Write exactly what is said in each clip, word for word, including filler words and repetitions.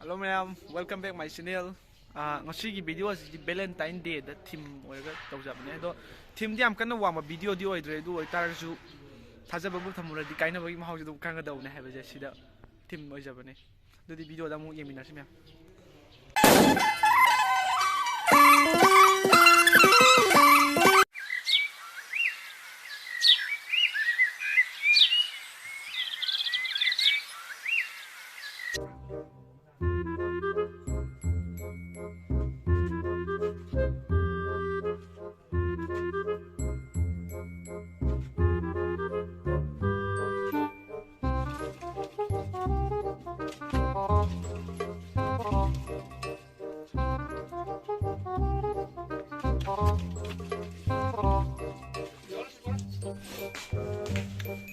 Hello ꯃꯌꯥꯝ, welcome back my channel. ꯑꯥ, ꯉꯁꯤꯒꯤ video ꯑꯁꯤꯗꯤ Valentine Day ꯗ theme ꯑꯣꯏꯔꯒ ꯇꯧꯖꯕꯅꯦ꯫ ꯑꯗꯣ theme ꯗꯤ ꯌꯥꯝ ꯀꯟꯅ ꯋꯥꯡꯕ video ꯗꯤ ꯑꯣꯏꯗ꯭ꯔꯦ, ꯑꯗꯨ ꯑꯣꯏꯇꯥꯔꯒꯁꯨ ꯊꯥꯖꯕꯕꯨ ꯊꯝꯃꯨꯔꯗꯤ ꯀꯥꯏꯅꯕꯒꯤ ꯃꯍꯥꯎꯁꯦ ꯑꯗꯨꯝ ꯈꯪꯒꯗꯧꯕꯅꯦ ꯍꯥꯏꯕꯁꯦ ꯁꯤꯗ theme ꯑꯣꯏꯖꯕꯅꯦ꯫ ꯑꯗꯨꯗꯤ video ꯗ ꯑꯃꯨꯛ ꯌꯦꯡꯃꯤꯟꯅꯔꯁꯤ ꯃꯌꯥꯝ꯫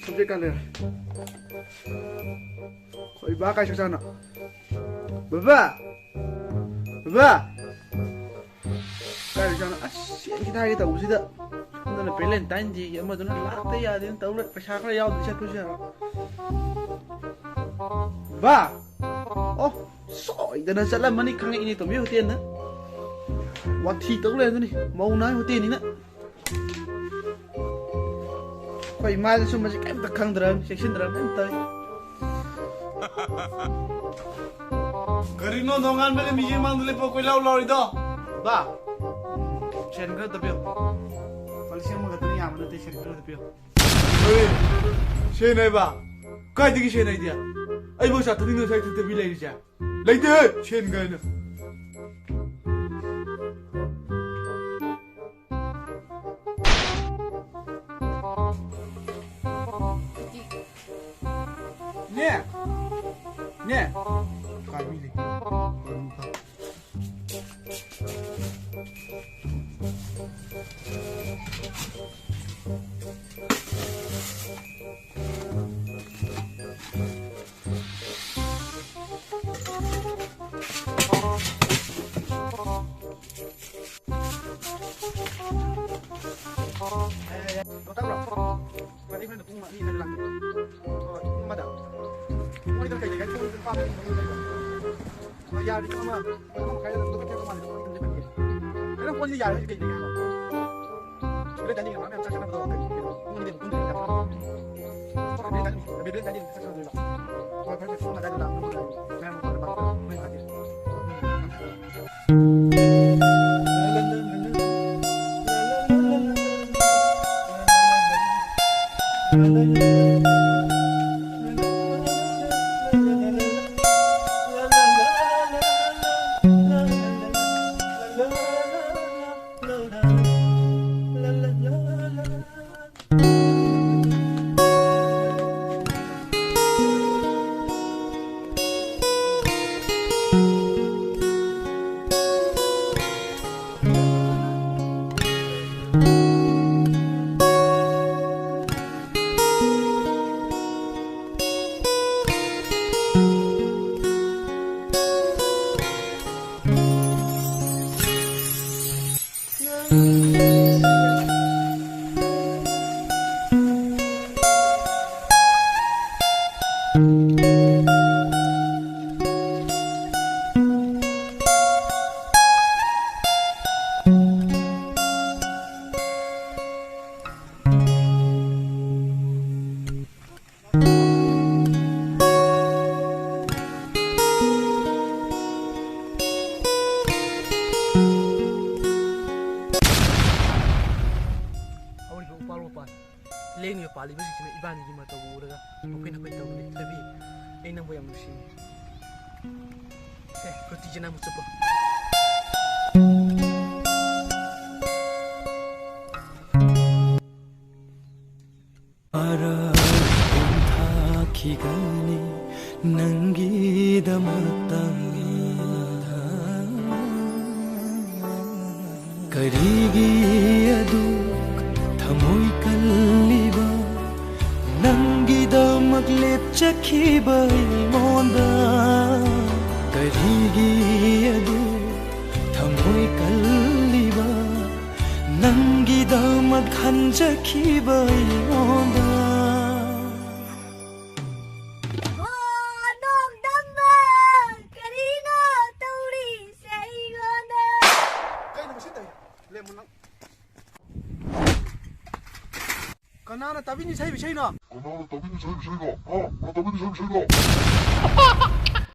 Subject ꯀꯥ ꯂꯩꯔꯦ꯫ ꯑꯩꯈꯣꯏ ꯕꯥ ꯀꯥꯏ ꯆꯠꯈ꯭ꯔꯖꯥꯠꯅꯣ? ꯕꯕꯥ! ꯕꯕꯥ! ꯀꯥꯏ ꯆꯠꯈ꯭ꯔꯖꯥꯠꯅꯣ? ꯑꯁ, ꯆꯦꯟꯈꯤꯗ ꯍꯥꯏꯒꯦ ꯇꯧꯕꯁꯤꯗ꯫ ꯁꯣꯝꯗꯅ Valentine Day ꯒꯤ, ꯑꯃꯗꯨꯅ ꯂꯥꯛꯇ ꯌꯥꯗꯦꯅ ꯇꯧ ꯂꯩ꯫ ꯄꯩꯁꯥ ꯈꯔ ꯌꯥꯎꯗ꯭ꯔꯗꯤ ꯆꯠꯄꯁꯨ ꯌꯥꯔꯣꯏ꯫ ꯕꯥ! ꯑꯣ, ꯁꯣꯏꯗꯅ ꯆꯠꯂꯝꯃꯅꯤ ꯈꯪꯉꯛꯏꯅꯦ ꯇꯣꯝꯕꯤ ꯍꯣꯇꯦꯜꯗ꯫ ꯋꯥꯊꯤ ꯇꯧ ꯂꯩꯔꯝꯒꯅꯤ, ꯃꯧ ꯅꯍꯥ ꯍꯣꯇꯦꯜꯅꯤꯅ꯫ ꯑꯩꯈꯣꯏ ꯏꯃꯥꯗꯤ ꯁꯨꯝꯕꯁꯤ ꯀꯩꯝꯇ ꯈꯪꯗ꯭ꯔꯕꯅꯤ, ꯆꯦꯛꯁꯤꯟꯗ꯭ꯔꯕꯅꯤ, ꯀꯩꯝ ꯇꯧꯏ꯫ ꯀꯔꯤꯅꯣ ꯅꯣꯡꯉꯥꯟꯕꯒ ꯃꯤꯒꯤ ꯃꯥꯡꯗ ꯂꯦꯞꯄ ꯀꯣꯏꯂꯥꯎ ꯂꯥꯎꯔꯤꯗꯣ? ꯕꯥ, ꯁꯦꯟ ꯈꯔ ꯇꯞꯄꯤꯌꯨ꯫ ꯂꯨꯄꯥ ꯂꯤꯁꯤꯡ ꯑꯃ ꯈꯛꯇꯅ ꯌꯥꯝꯕ ꯅꯠꯇꯦ, ꯁꯦꯟ ꯈꯔ ꯇꯞꯄꯤꯌꯨ꯫ ꯀꯔꯤ? ꯁꯦꯟ ꯍꯥꯏꯕ? ꯀꯥꯏꯗꯒꯤ ꯁꯦꯟ ꯍꯥꯏꯗꯤ? ꯑꯩꯕꯨ ꯆꯥ ꯊꯛꯅꯤꯡ ꯉꯁꯥꯏ ꯊꯛꯇꯕꯤ ꯂꯩꯔꯤꯁꯦ? ꯂꯩꯇꯦꯍꯦ, ꯁꯦꯟ ꯀꯥꯏꯅ꯫ ꯅꯦ! ꯅꯦ! ꯀꯥꯏ ꯃꯤ ꯂꯩ? ꯇꯥꯕ꯭ꯔꯣ? ꯃꯥꯗꯤ ꯍꯣꯔꯦꯟ ꯄꯨꯡ ꯑꯅꯤ ꯑꯗꯨꯋꯥꯏꯗ ꯂꯥꯛꯀꯅꯤ꯫ ꯍꯣꯏ, ꯄꯨꯡ ꯑꯃꯗ꯫ ꯃꯣꯏꯗ ꯀꯩ ꯂꯩꯒꯦ? ꯄꯨꯡ ꯅꯤꯄꯥꯟ ꯃꯔꯤ ꯂꯩꯕ꯫ ꯌꯥꯔꯗꯤ ꯄꯨꯡ ꯑꯃ, ꯄꯨꯡ ꯑꯃ ꯃꯈꯥꯏ ꯑꯗꯨꯝ ꯊꯦꯡꯅ ꯃꯥꯜꯂꯦ꯫ ꯀꯩꯅꯣ ꯐꯣꯟꯁꯦ ꯌꯥꯔꯗꯤ ꯀꯩ ꯀꯩ ꯍꯥꯏꯕ? ꯍꯣꯔꯦꯟ ꯆꯥꯅꯤꯡꯉꯦ, ꯃꯌꯥꯝ ꯆꯥꯛ ꯆꯥꯅꯕꯗꯣ ꯀꯩ ꯀꯩꯅꯣ? ꯄꯨꯡ ꯑꯅꯤꯗꯩ ꯑꯃꯨꯛ ꯄꯨꯟꯗꯣꯏꯅꯦ ꯆꯥꯛ ꯆꯥꯅꯕ꯫ ꯍꯣꯔꯦꯟ ꯆꯥꯅꯤꯡꯉꯦ, ꯆꯥꯛ ꯆꯥꯅꯗꯣꯏꯕ꯫ ꯍꯣꯏ, ꯐꯔꯦ, ꯐꯔꯦ, ꯄꯨꯡ ꯑꯗꯥꯏꯗ ꯂꯥꯛꯑꯣ꯫ ꯃꯌꯥꯝ ꯄꯨꯟꯅ ꯄꯥꯎ ꯐꯥꯎꯅꯔꯁꯤ꯫ ꯍꯧꯔꯤꯕ ꯎꯄꯥꯜ ꯋꯥꯄꯥꯜ, ꯂꯦꯡꯂꯤꯕ ꯄꯥꯜꯂꯤꯕꯁꯤꯡꯁꯤꯅ ꯏꯕꯥꯅꯤꯒꯤ ꯃꯇꯧ ꯎꯔꯒ ꯅꯣꯛꯐꯦꯠ ꯅꯣꯛꯐꯦꯠ ꯇꯧꯔꯤ꯫ ꯊꯣꯏꯕꯤ, ꯑꯩ ꯅꯪꯕꯨ ꯌꯥꯝ ꯅꯨꯡꯁꯤꯌꯦ꯫ ꯁꯦ, ꯐ꯭ꯔꯨꯇꯤꯁꯦ ꯅꯪꯕꯨ ꯆꯨꯞꯄꯣ꯫ ꯑꯔꯥꯞꯄ ꯊꯥꯈꯤꯒꯅꯤ ꯅꯪꯒꯤꯗꯃꯛꯇ꯫ ꯀꯔꯤꯒꯤ ꯑꯗꯨꯛ ꯊꯃꯣꯏ ꯀꯜꯂꯤꯕ? ꯅꯪꯒꯤꯗꯃꯛ ꯂꯦꯞꯆꯈꯤꯕ ꯑꯩꯉꯣꯟꯗ ꯀꯔꯤꯒꯤ ꯑꯗꯨꯛ ꯊꯃꯣꯏ ꯀꯜꯂꯤꯕ? ꯅꯪꯒꯤꯗꯃꯛ ꯈꯟꯖꯈꯤꯕ ꯑꯩꯉꯣꯟꯗ꯫ ꯍꯣ, ꯅꯣꯡꯗꯝꯕ! ꯀꯔꯤꯅꯣ? ꯀꯅꯥꯅ ꯇꯥꯕꯤꯅꯤ ꯁꯛꯏꯕ ꯏꯁꯩꯅꯣ? ꯀꯅꯥꯅ ꯇꯥꯕꯤꯅꯤ ꯁꯛꯏꯕ ꯏꯁꯩꯅꯣ? ꯍꯥ? ꯀꯅꯥ ꯇꯥꯕꯤꯅꯤ ꯁꯛꯏꯕ ꯏꯁꯩꯅꯣ?